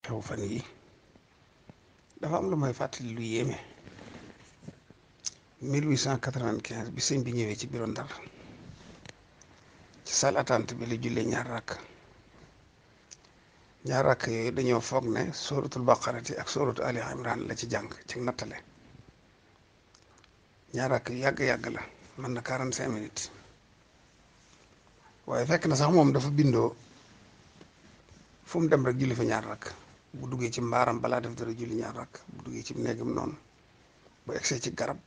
xew fan yi dafa am lu may fàttali lu yéeme 1895 bi sëñ bi ñëwee ci bureau Ndar ci salle attente bi la jullee ñaar rakk yooyu dañoo foog ne sóoratul baqarati ak sóoratu ali imran la ci jàng ci nattale ñaar rakk yu yàgg-yàgg la mën na 45 minutes waaye fekk na sax moom dafa bindoo fu mu dem rek julli fa ñaar rakk bu duggee ci mbaaram balaa def dara julli ñaar rakk bu duggee ci néegam noonu bu egsee ci garab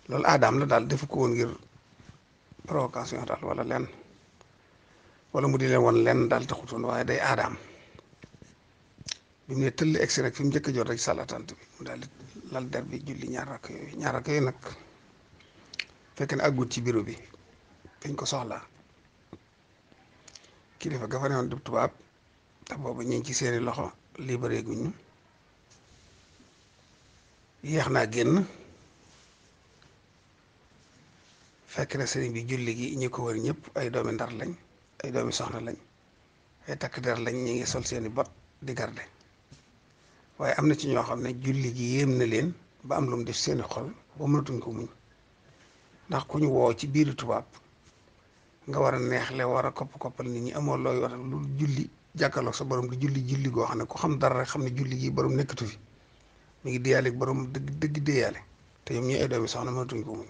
loolu aadaam la daal defu ko woon ngir provocation daal wala lenn wala mu di leen woon lenn daal taxutoon waaye day aadaam bi mu ne tëll egsi rek fi mu njëkk a jot rek salle attente bi mu daal di lal der bi julli ñaar rakk yooyu nag fekk ne àggut ci bureau bi fiñ ko soxlaa kilifa ga fa ne woon di tubaab te boobu ñu ngi ci seeni loxo libéré guñu yéex naa génn fekk na sëriñ bi julli gi ñi ko wër ñëpp ay doomi Ndar lañ ay doomi soxna lañ ay takk der lañ ñi ngi sol seeni bot di garde waaye am na ci ñoo xam ne julli gi yéem na leen ba am lu mu def seeni xol ba mënatuñ ko muñ ndax ku ñu woo ci biiri tubaab nga war a neexle war a kopp-koppal nit ñi amoo looy war lu julli jàkkaarloog sa borom di julli goo xam ne ku xam dara rek xam ne julli gi borom nekkatu fi mi ngi déyaale ak borom dëgg déyaale te ñoom ñi ay doomi soxna mënatuñ ko muñ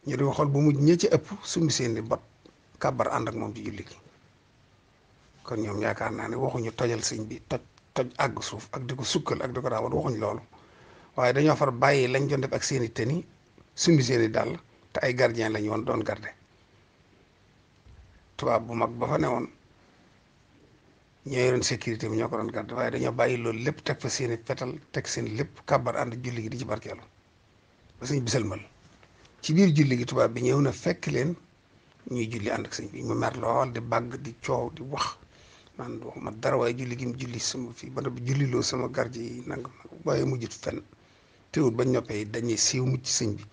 ñu di xool bu mujj ñi ci ëpp summi seeni bot kàbbar ànd ak moom ci julli gi kon ñoom yaakaar naa ne waxuñu tojal sëñ bi toj àgg suuf ak di ko sukkal ak di ko raawat waxuñ loolu waaye dañoo far bàyyi lañ doon def ak seeni tëni summi seeni dàll te ay gardien lañu woon doon garde tubaab bu mag ba fa ne woon ñoo yoroon sécurité bi ñoo ko doon garde waaye dañoo bàyyi loolu lépp teg fa seeni fetal teg seen lépp kàbbar ànd julli gi di ci barkeelu ba sëñ bi sëlmal ci biir julli gi tubaab bi ñëw na fekk leen ñuy julli ànd ak sëñ bi mu mer lool di bàgg di coow di wax man waxuma dara waaye julli gi mu julli sama fii ba bi julliloo sama garde yi nangam waaye mujjut fenn teewut bañ noppee dañuy siiw mucc sëñ bi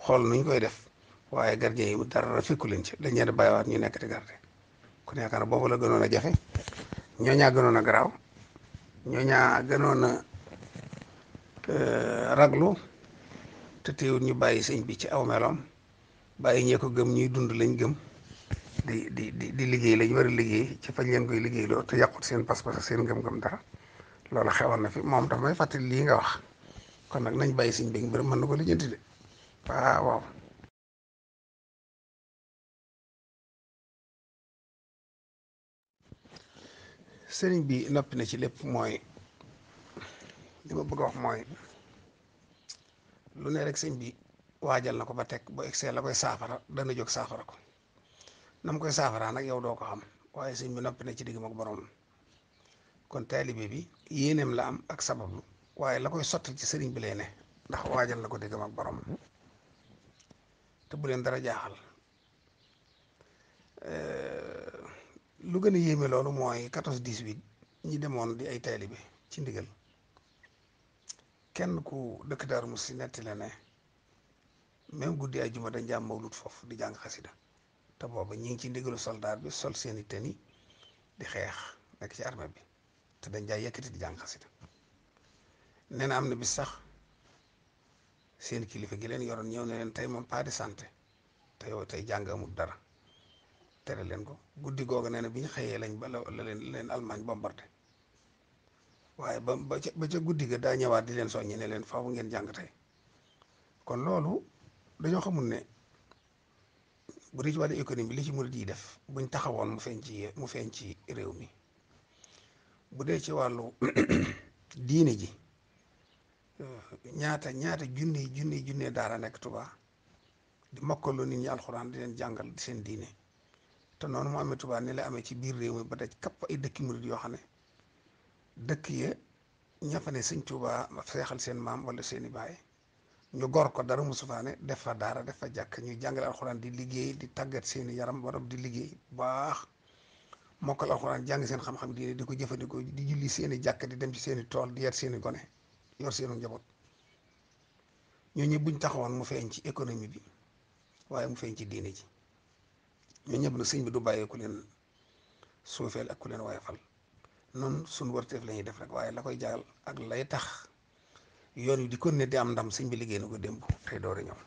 xool nuñ koy def waaye gardien yi dara fekku leen ci dañ leen di bàyyiwaat ñu nekk di garde kon yaakaar na boobu la gënoon a jafe ñooñaa gënoon a garaaw ñooñaa gënoon a raglu te teewut ñu bàyyi sëñ bi ci aw meloom bàyyi ñee ko gëm ñuy dund lañ gëm di liggéey lañ war a liggéey ci fañ leen koy liggéey loo te yàqut seen pas-pas seen ngëm-ngëm dara loolu xewoon na fi moom dafa may fàttali lii nga wax kon nag nañ bàyyi sëñ bi mbir mën na ko lijjanti de waaw sëriñ bi noppi na ci lépp mooy li ma bëgg a wax mooy lu ne rek sëñ bi waajal na ko ba teg bu egsee la koy saafara dana jóg saafara ko nam koy saafaraa nag yow doo ko xam waaye sëñ bi noppi na ci digg ak borom kon taalibe bi yéeneem la am ak sabablu waaye la koy sottal ci sëriñ bi lay ne ndax waajal na ko diggam ak borom te bu leen dara jaaxal lu gën a yéeme loolu mooy 14-18 ñi demoon di ay taalibe ci ndigal kenn ku dëkk Daaru Musti netti la ne même guddi ay juma dañ jàmm mawlut foofu di jàng xasida te booba ñi ngi ci ndigalu soldaar bi sol seeni teni di xeex nekk ci armée bi te dañ jaay yëkkati di jàng xasida nee na am na bis sax seen kilifa gi leen yoroon ñëw ne leen tey moom pas de santé te yow tey jàng amul dara tere leen ko guddi googu nee na bi ñu xëyee lañ ba la leen Allemagne bombardé waaye ba ca guddi ga daa ñëwaat di leen soññi ne leen faaw ngeen jàng tey kon loolu dañoo xamul ne bu dee ci wàllu économie li ci murid yi def buñ taxawoon mu feeñ ci réew mi bu dee ci wàllu diine ji ñaata junne daara nekk Tuubaa di mokkaloo nit ñi alxuraan di leen jàngal di seen diine te noonu mu amee Tuubaa ni la amee ci biir réew mi ba daj kapp ay dëkki murid yoo xam ne dëkk ya ña fa ne sëñ Tuubaa seexal seen maam wala seeni baay ñu gor ko dara musu faa ne def fa daara def fa jàkk ñuy jàngale alxuraan di liggéey di tàggat seeni yaram borom di liggéey baax mokkal alxuraan jàng seen xam-xam diine di ko jëfandikoo di julli seeni jàkk di dem ci seeni tool di yar seeni gone yor seenu njaboot ñoo ñëpp buñ taxawoon mu feeñ ci économie bi waaye mu feeñ ci diine ji ñoo ñëpp nag sëñ bi du bàyyee ku leen suufeel ak ku leen woyofal noonu suñu warteef la ñuy def rek waaye la koy jagal ak lay tax yoon wi di kon ne di am ndam sëñ bi liggéey na ko démb tey door a ñëw